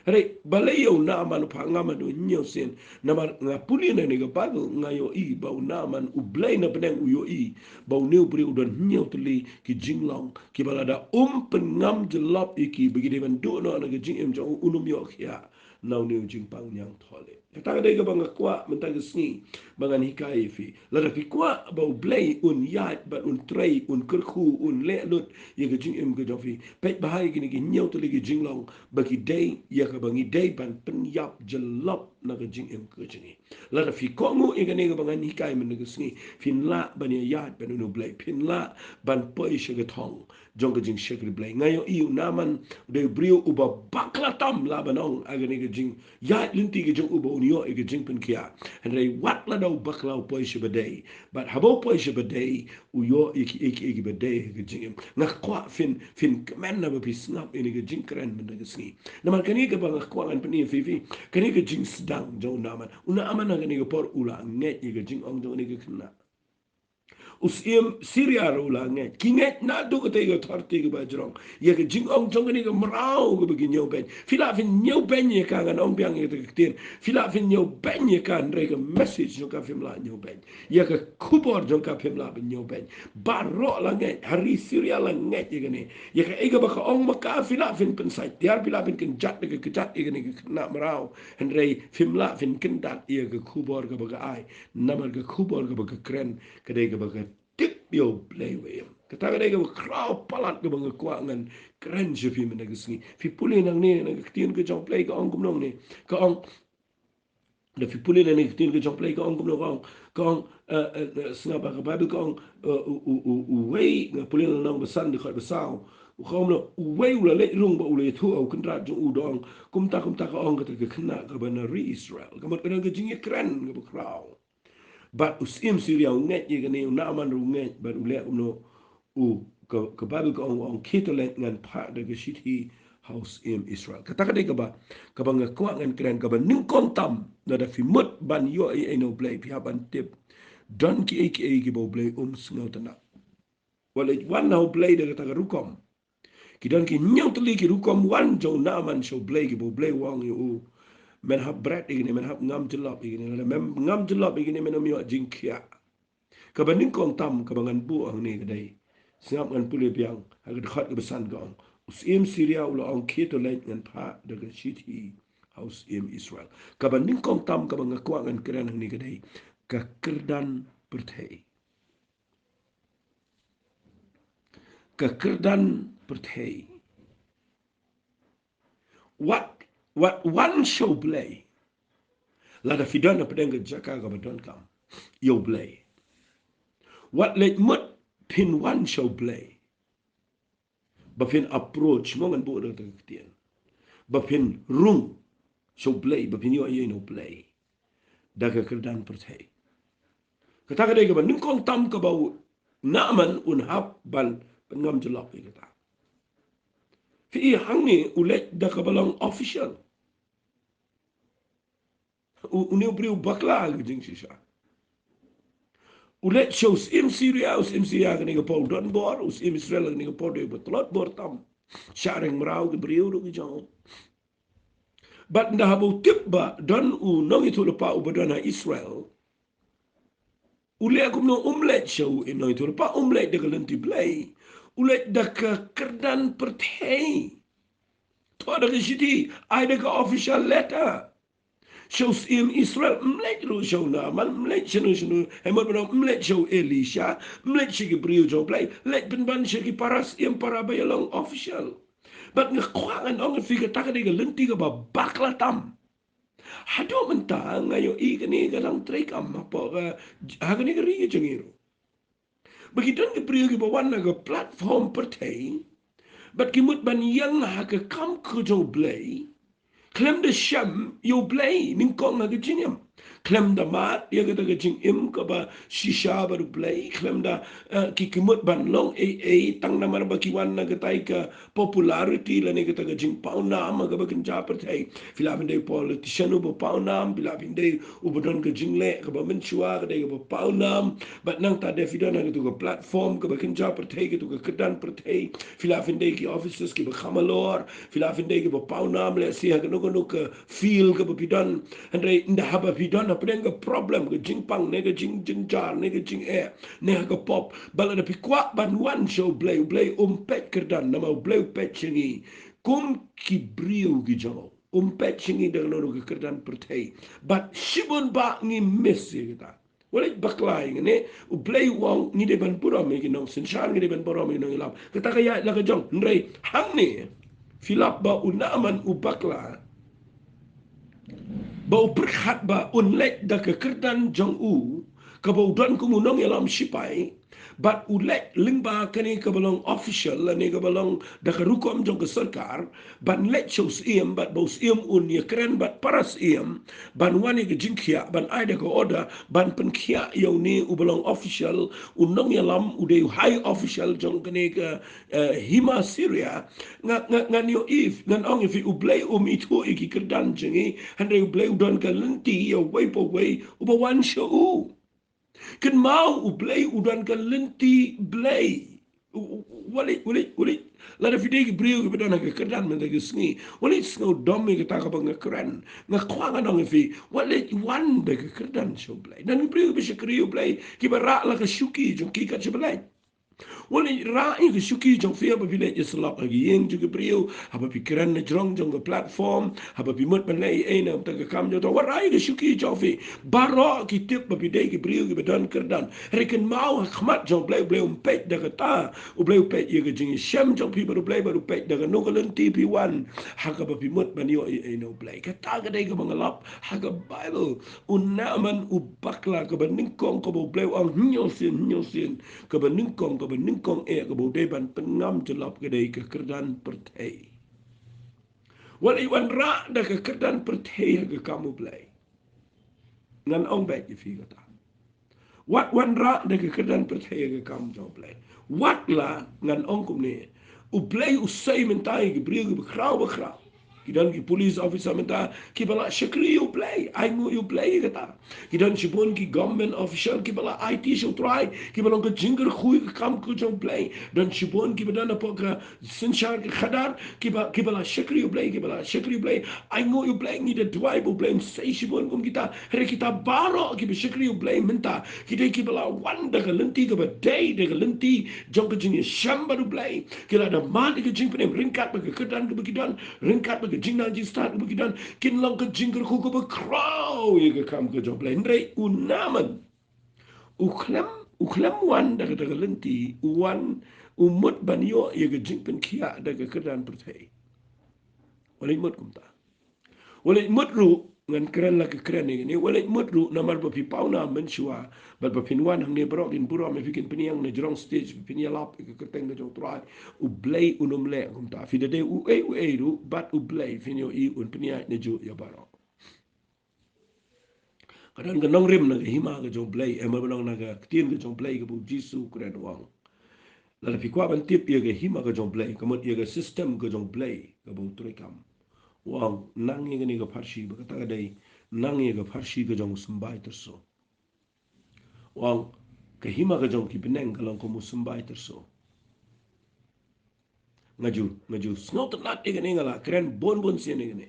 Hynrei balei ïa u Naaman u phah ngam haduh hynñiewsien? Namar nga pule na kane ka Baibl, nga ïohi ba u Naaman, U Blei na bneng u ïohi ba une u briew u don hynñiew tylli ki jinglong kiba lada um pynngam jyllop ïa ki, ba ki dei ban duh noh na ka jingim jong u, un ym ïoh khiah na une u jingpang ñiangthohlieh. Kata ka dei kaba nga kwah mynta ka sngi ba ngan hikai ïa phi. Lada phi kwah ba U Blei un ïaid bad un trei, un kyrkhu, un leh lut ïa ka jingim ka jong phi, peit bha ïa kine ki hynñiew tylli ki jinglong ba ki dei ïa kaba ngi dei ban pynïap jyllop na ka jingim ka jong ngi. Lada phi kohnguh ïa kane kaba ngan hikai mynta ka sngi, phin lah ban ïaid bad une U Blei, phin lah ban poi sha ka thong jong ka jingshakri Blei. Nga ïohi u Naaman u dei u briew uba bakla tam, lah ban ong, ha kane ka jingïaid lynti ka jong u ba un ïoh ïa ka jingpynkhiah. Hynrei wat lada u bakla, u poi sha ba dei. Bad haba u poi sha ba dei, u ïoh ïa kiei kiei kiba dei ha ka jingim. Nga kwah phin, phin kmen naba phi sngap ïa kane ka jingkren mynta ka sngi. Namar kane kaba nga kwah ngan pyni ïa phi, phi, kane ka jingsdang jong u Naaman. U Naaman ha kane ka por u la ngeit ïa ka jingong jong kane ka khynnah. U syiem Syria ruh u la ngeit. Ki ngeit naduh katei ka authority kaba jrong ïa ka jingong jong kane ka mraw kaba ki ñiewbeiñ. Phi lah phin ñiewbeiñ ïa ka, ngan ong biang ïa kata ka ktien. Phi lah phin ñiewbeiñ ïa ka, hynrei ka message jong ka phim lah ñiewbeiñ. Ïa ka khubor jong ka phim lah ban ñiewbeiñ. Baroh la ngeit, ha ri Syria la ngeit ïa kane. Ïa kaei kaba ka ong ma ka phi lah phin pynsait tiar, phi lah phin kynjat da ka kjat ïa kane ka khynnah mraw. Hynrei phim lah phin kyndat ïa ka khubor kaba ka ai. Namar ka khubor kaba ka kren ka dei kaba ka tip ïa U Blei uba im. Kata ka dei kaba khraw palat kaba nga kwah ngan kren sha phi mynta ka sngi. Phi pule nangne na ka ktien ka jong U Blei, ka ong kumno ne? Ka ong, Da phi pule na ne ka ktien ka jong U Blei ka ong kumno, ka ong, ka ong, eh, eh, eh, sngap ha ka Baibl ka ong, eh, u, u, u, uwei, nga pule na Nongbasan dkhot ba saw. Ka ong kumno, uwei u la leit rung bad u la ïathuh ha u kynrad jong u da ong, kumta, kumta ka ong kata ka khynnah kaba na ri Israel. Ka mut ka don ka jingïakren kaba khraw. Bad u syiem Syria u ngeit ïa kane, u Naaman ruh u ngeit, bad u leh kumno, u, ka, ka Baibl ka ong, ong, khie to leit ngan phah da ka shithi ha u syiem Israel. Kata ka dei kaba, kaba nga kwah ngan kren, kaba nyngkong tam, lada phi mut ban ïoh ei ei na U Blei, phi hap ban tip don kiei kiei kiba U Blei um sngewtynnat. Wat leit wan na U Blei da kata ka rukom. Ki don ki hynñiew tylli ki rukom wan jong u Naaman sha U Blei, kiba U Blei u ong ïa u, men hap bret ïa kine, men hap ngam jyllop ïa kine, lada men ngam jyllop ïa kine, men ym ïoh jingkhiah. Kaba nyngkong tam kaba ngan buh hangne ka dei, sngap, ngan pule biang ha ka dkhot kaba san, ka ong, u syiem Syria u la ong, khie to leit ngan phah da ka shithi ha u syiem Israel. Kaba nyngkong tam kaba nga kwah ngan kren hangne ka dei ka kyrdan pyrthei. Ka kyrdan pyrthei. Wat, wat wan sha U Blei. Lada phi don hapdeng ka jaka kaba donkam ïa U Blei, wat leit mut phin wan sha U Blei ba phin approach, mo, ngan buh da kata ka ktien, ba phin rung sha U Blei, ba phin ïoh ei ei na U Blei da ka kyrdan pyrthei. Kata ka dei kaba nyngkong tam kaba u Naaman un hap ban, ban ngam jyllop ïa kata. Phi i, hangne u leit da kaba long official. U, une u briew bakla ha ka jingshisha. U leit sha u syiem Syria, u syiem Syria kane ka por u don bor, u syiem Israel kane ka por u dei ba tlot bor tam. Shah reng mraw ki briew ruh ki jong u. Bad ynda haba u tip ba don u nongïathuhlypa uba don ha Israel, u leh kumno? Um leit sha u nongïathuhlypa, um leit da ka lynti Blei. U leit da ka kyrdan pyrthei. Thoh da ka shithi, ai da ka official letter sha u syiem Israel. Ym leit ruh sha u Naaman, ym leit shano shano, hynrei mut ban ong, ym leit sha u Elisha, ym leit sha ki briew jong U Blei, leit pynban sha ki para syiem, para ba ïalong official. Bad nga kwah ngan ong ïa phi, kata ka dei ka lynti kaba bakla tam. Haduh mynta nga ïohi kane ka dang treikam hapoh ka, ha kane ka ri ka jong ngi ruh. Ba ki don ki briew kiba wan na ka platform pyrthei bad ki mut ban ïeng ha ka kam ka jong U Blei, khlem da shem ïa U Blei nyngkong ha ka jingim, khlem da mad ïa kata ka jingim kaba shisha bad U Blei, khlem da, eh, ki, ki mut ban long ei ei tang namar ba ki wan na katai ka popularity lane kata ka jingpawnam ha kaba kynja pyrthei. Phi lah ban dei politician uba pawnam, phi lah ban dei uba don ka jingleh kaba mynshuwa, ka dei kaba pawnam. Bad nangta de phi don ha katu ka platform kaba kynja pyrthei, katu ka kyrdan pyrthei. Phi lah ban dei ki officers kiba kham halor, phi lah ban dei kiba pawnam, lehse ha kano kano ka field kaba phi don. Hynrei ynda haba phi don hapdeng ka problem, ka jingpang ne ka jingjynjar ne ka jingeh ne ha ka pop, bad lada phi kwah ban wan sha U Blei, U Blei um peit kyrdan, namar U Blei u peit sha ngi kum ki briew ki jong u. Um peit sha ngi da kano kano ka kyrdan pyrthei. Bad shibun ba ngi miss ïa kata. Wat leit bakla ïa ngi ne, U Blei u ong ngi dei ban burom ïa ki nongsynshar, ngi dei ban burom ïa ki nongïalam. Kata ka ïaid la ka jong, hynrei hangne phi lap ba u Naaman u bakla, ba u pyrkhat ba un leit da ka kyrdan jong u, kaba u don kum u nongïalam shipai, bad u leit lyngba kane kaba long official lane kaba long da ka rukom jong ka sorkar, ban leit sha u syiem, bad ba u syiem un ïakren bad para syiem ban wan ïa ka jingkhiah, ban ai da ka order ban pynkhiah ïa une uba long official, u nongïalam, u dei u high official jong kane ka, eh, hima Syria. Nga, nga, ngan ïohi, ngan ong ïa phi, U Blei um ithuh ïa ki kyrdan jong ngi, hynrei U Blei u don ka lynti ïa uwei pa uwei uba wan sha u. Kynmaw, U Blei u don ka lynti Blei. U, u, u, wat leit, wat leit, wat leit. Lada phi dei ki briew kiba don ha ka kyrdan mynta ka sngi, wat leit sngewdom ïa kata kaba nga kren. Nga kwah ngan ong ïa phi, wat leit wan da ka kyrdan sha U Blei. Don ki briew kiba shakri U Blei kiba rah la ka shuki jong ki kat shaba leit. Wat leit rah ïa ka shuki jong phi haba phi leit ïasyllok ha ki ïing jong ki briew, haba phi kren na jrong jong ka platform, haba phi mut ban leh ei ei na ka bynta ka kam jong u Trai. Wat rah ïa ka shuki jong phi. Baroh ki tip ba phi dei ki briew kiba don kyrdan. Hynrei kynmaw, ha khmat jong U Blei, U Blei um peit da kata. U Blei u peit ïa ka jingïashem jong phi bad U Blei, bad u peit da kano ka lynti phi wan ha kaba phi mut ban ïoh ei ei na U Blei. Kata ka dei kaba nga lap ha ka Baibl. U Naaman u bakla kaba nyngkong, kaba U Blei u ong, hynñiew sien, hynñiew sien, kaba nyngkong, kaba nyngkong eh kaba u dei ban pynngam jyllop ka dei ka kyrdan pyrthei. Wat leit wanrah da ka kyrdan pyrthei ha ka kam U Blei. Ngan ong beit ïa phi kata. Wat wanrah da ka kyrdan pyrthei ha ka kam jong U Blei. Wat la, ngan ong kumne. U Blei u sei mynta ïa ki briew kiba khraw ba khraw. Ki don ki police officer mynta kiba la shakri ïa U Blei, ainguh ïa U Blei ïa kata. Ki don shibun ki government official kiba la aiti sha U Trai, kiba long ka jingkyrkhu ïa ka kam ka jong U Blei. Don shibun kiba don hapoh ka synshar ka khadar, kiba, kiba la shakri ïa U Blei, kiba la shakri ïa U Blei. Ainguh ïa U Blei, ngi da duwai ba U Blei un sei shibun kum kita. Hynrei kita baroh kiba shakri ïa U Blei mynta, ki dei kiba la wan da ka lynti kaba dei, da ka lynti jong ka jingïashem bad U Blei. Ki la da mad ïa ka jingpynim ryngkat bad ka kyrdan kaba ki don, ryngkat bad ka jingnang jingstad kaba ki don. Kin long ka jingkyrkhu kaba khraw ïa ka kam ka jong U Blei. Hynrei u Naaman u khlem, u khlem wan da ka, da ka lynti, u wan, u mut ban ïoh ïa ka jingpynkhiah da ka kyrdan pyrthei. Wat leit mut kumta. Wat leit mut ruh, ngan kren la ka kren ïa kane, wat leit mut ruh namar ba phi paw nam mynshuwa, bad ba phin wan hangne baroh kin burom ïa phi, kin pynïeng na jrong stage, phin ïalap ïa ka kyrteng ka jong U Trai. U Blei un ym leh kumta. Phi da dei uei uei ruh, bad U Blei phin ïohi un pynïaid najuh ïa baroh. Ka don ka nongrim na ka hima ka jong U Blei, eh, ma ba nong na ka ktien ka jong U Blei kaba U Jisu u kren, u ong. Lada phi kwah ban tip ïa ka hima ka jong U Blei, ka mut ïa ka system ka jong U Blei kaba u treikam, u ong, nang ïa kane ka pharshi, ba kata ka dei, nang ïa ka pharshi ka jong u symbai tyrso. U ong, ka hima ka jong ki bneng ka long kum u symbai tyrso. Nga ju, nga ju sngewtynnat ïa kane, nga la kren bun bun sien ïa kane.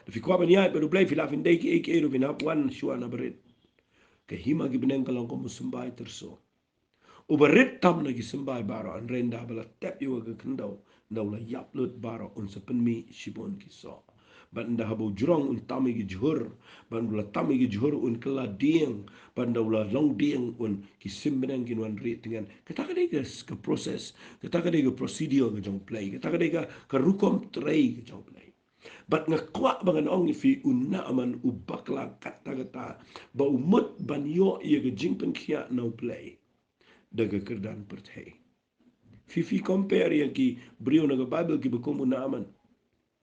Lada phi kwah ban ïaid bad U Blei, phi lah phin dei kiei kiei ruh, phin hap wan shuwa na barit. Ka hima ki bneng ka long kum u symbai tyrso. Uba rit tam na ki symbai baroh, hynrei ynda ba la tep ïa u ha ka khyndew, ynda u la ïap lut baroh, un sa pynmih shibun ki soh. Bad ynda haba u jrong un tam ïa ki jhur, bad ynda u la tam ïa ki jhur un kylla dieng, bad ynda u la long dieng un, ki sim bneng kin wan rieh tyngen. Kata ka dei ka, ka process, kata ka dei ka procedure ka jong U Blei, kata ka dei ka, ka rukom trei ka jong U Blei. Bad nga kwah ba ngan ong ïa phi, u Naaman u bakla katta katta ba u mut ban ïoh ïa ka jingpynkhiah na U Blei da ka kyrdan pyrthei. Phi, phi compare ïa ki briew na ka Baibl kiba kum u Naaman.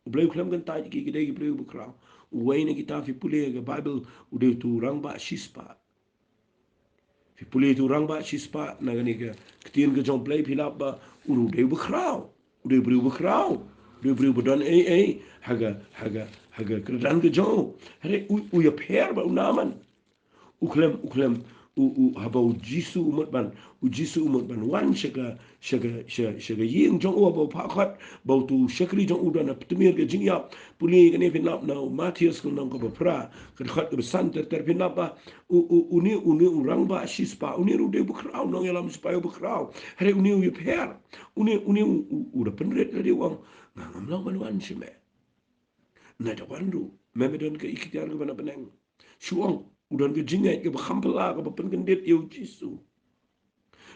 U Blei u khlem kyntait ïa ki, ki dei ki briew ba khraw. Uwei na kita, phi pule ïa ka Baibl, u dei uto u rangbah shispah. Phi pule uto u rangbah shispah na kane ka ktien ka jong U Blei, phi lap ba u ruh u dei uba khraw. U dei u briew ba khraw. U dei u briew ba don ei ei ha ka, ha ka, ha ka kyrdan ka jong u. Hynrei u, u ïapher bad u Naaman. U khlem, u khlem, u, u, haba U Jisu u mut ban, U Jisu u mut ban wan sha ka, sha ka, sha, sha ka ïing jong u, haba u phah khot ba uto u shakri jong u u don ha tmier ka jingïap. Pule ïa kane, phin lap na u Mathaios ka lynnong kaba phra, ka dkhot kaba san ter ter, phin lap ba u, u, une, une u rangbah shispah, une ruh u dei uba khraw, nongïalam shipai uba khraw. Hynrei une u ïapher. Une, une u, u, u da pynrit lade, u ong, nga ngam lah ban wan sha me. Nai da wan ruh, me, me don ka iktiar kaba na bneng. Shu ong, u don ka jingngeit kaba kham phylla kaba pynkyndit ïa U Jisu.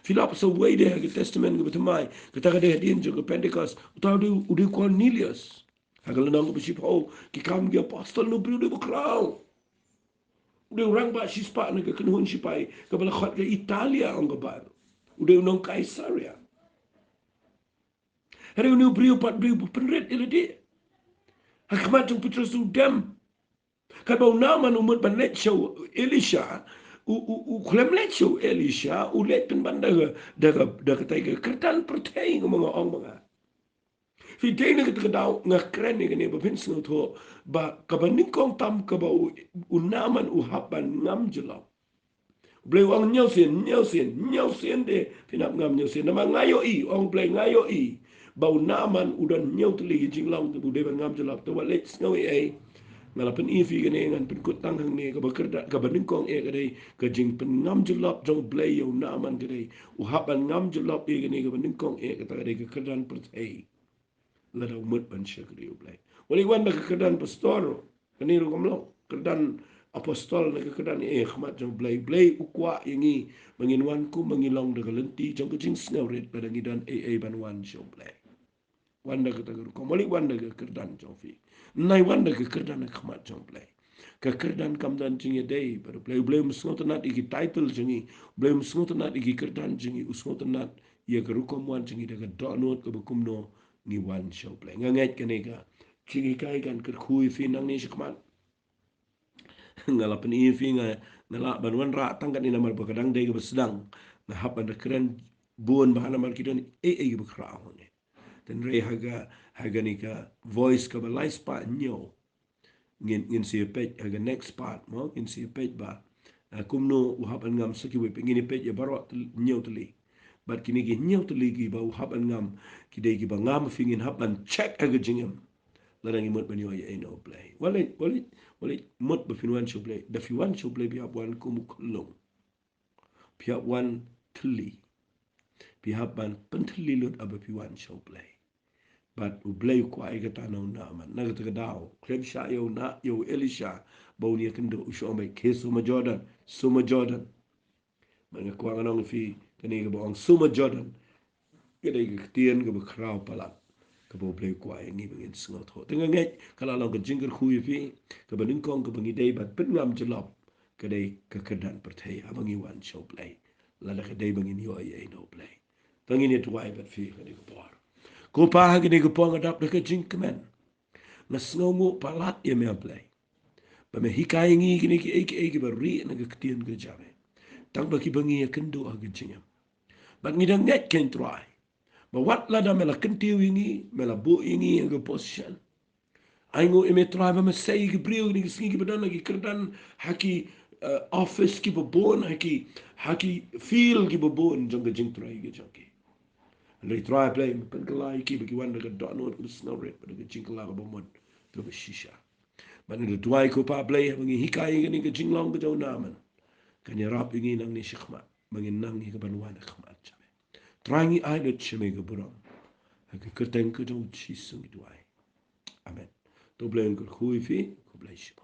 Phi lap sa uwei de ha ka Testament kaba thymmai, kata ka dei hadien jong ka Pentecost, uta u dei, u dei u Cornelius. Ha ka lynnong kaba shiphew, Ki Kam ki Apostol, une u briew u dei uba khraw. U dei u rangbah shispah na ka kynhun shipai kaba la khot ka Italia, ong ka Baibl. U dei u nong Kaisaria. Hynrei une u briew pat u briew ba pynrit ïa lade. Ha khmat jong u Petros u dem. Katba u Naaman u mut ban leit sha u Elisha, u, u, u khlem leit sha u Elisha, u leit pynban da ka, da ka, da katai ka kyrdan pyrthei, nga ma nga ong ma nga. Phi, dei na kata ka daw nga kren ïa kane ba phin sngewthuh ba kaba nyngkong tam kaba u, u Naaman u hap ban ngam jyllop. U Blei u ong hynñiew sien, hynñiew sien, hynñiew sien de phin hap ngam, hynñiew sien. Namar nga ïohi, ong U Blei, nga ïohi ba u Naaman u don hynñiew tylli ki jinglong kaba u dei ban ngam jyllop. Te wat leit sngew ei ei. Nga la pyni ïa phi kane, ngan pynkut tang hangne, kaba kyrdan, kaba nyngkong eh ka dei ka jingpynngam jyllop jong U Blei ïa u Naaman ka dei. U hap ban ngam jyllop ïa kane kaba nyngkong eh, kata ka dei ka kyrdan pyrthei. Lada u mut ban shakri U Blei. Wat la wan da ka kyrdan pastor, kane ruh kam long. Kyrdan apostol ne ka kyrdan eh ha khmat jong U Blei. U Blei u kwah ïa ngi ba ngin wan kum ba ngi long da ka lynti jong ka jingsngewrit, lada ngi don ei ei ban wan sha U Blei. Wan da kata ka rukom, wat la wan da ka kyrdan jong phi. Nai wan da ka kyrdan ha khmat jong U Blei. Ka kyrdan kam don jingïadei bad U Blei. U Blei um sngewtynnat ïa ki title jong ngi. U Blei um sngewtynnat ïa ki kyrdan jong ngi. U sngewtynnat ïa ka rukom wan jong ngi da ka dohnud kaba kumno ngi wan sha U Blei. Nga ngeit kane ka jinghikai kan kyrkhu ïa phi nangne shakhmat. Nga la pyni ïa phi, nga, nga lah ban wanrah tang katne namar ba ka dang dei kaba sdang. Nga hap ban da kren bun bha namar ki don ei ei kiba khraw hangne. Hynrei ha ka, ha kane ka Voice kaba lai spah hynñiew, ngin, ngin sa ïa peit ha ka next part mo, ngin sa ïa peit ba, ah, kumno u hap ban ngam sa kiwei pat, ngin ïa peit ïa baroh tyl-, hynñiew tylli. Bad kine ki hynñiew tylli kiba u hap ban ngam, ki dei kiba ngam phi ngin hap ban check ha ka jingim. Lada ngi mut ban ïoh ïa U Blei. Wat la, wat la, wat la mut ba phin wan sha U Blei. Da phi wan sha U Blei phi hap wan kum u khyllung. Phi hap wan thylli. Phi hap ban pynthylli lut haba phi wan sha U Blei. Bad U Blei u kwah ïa kata na u Naaman. Na kata ka daw, khlem shah ïa u Na, ïa u Elisha ba un ïakynduh, u shu ong beit, khie sumar Jordan, sumar Jordan. Bad nga kwah ngan ong ïa phi, kane kaba ong sumar Jordan, ka dei ka ktien kaba khraw palat, kaba U Blei u kwah ïa ngi ba ngin sngewthuh. Te nga ngeit ka la long ka jingkyrkhu ïa phi, kaba nyngkong kaba ngi dei ban pynngam jyllop, ka dei ka kyrdan pyrthei haba ngi wan sha U Blei. Lada ka dei ba ngin ïoh ïa U Blei. Te ngin ïa duwai bad phi ha kane ka por. Ko Pa, ha kane ka por nga dap da ka jingkmen. Nga sngewnguh palat ïa me, A Blei, ba me hikai ïa ngi kine kiei kiei kiba rieh na ka ktien ka jong me, tang ba kiba ngi ïakynduh ha ka jingim. Bad ngi da ngeit, ko Trai, ba wat lada me la kyntiew ïa ngi, me la buh ïa ngi ha ka position, ai nguh ïa me Trai ba me sei ïa ki briew kine ki sngi kiba don ha ki kyrdan, ha ki, eh, office kiba bun, ha ki, ha ki field kiba bun jong ka jingtrei ka jong ki. Hynrei Trai Blei, me pynkylla ïa ki ba ki wan da ka dohnud kaba sngewrit bad da ka jingkylla kaba mut kaba shisha. Bad nga da duwai, ko Pa Blei, haba ngi hikai ïa kane ka jinglong ka jong u Naaman, kan ïarap ïa ngi nangne shakhmat ba ngin nang ïa ka ban wan ha khmat jong me. Trai, ngi ai lut sha me ka burom. Ha ka kyrteng ka jong U Jisu ngi duwai. Amen. To U Blei un kyrkhu ïa phi. Khublei shibun.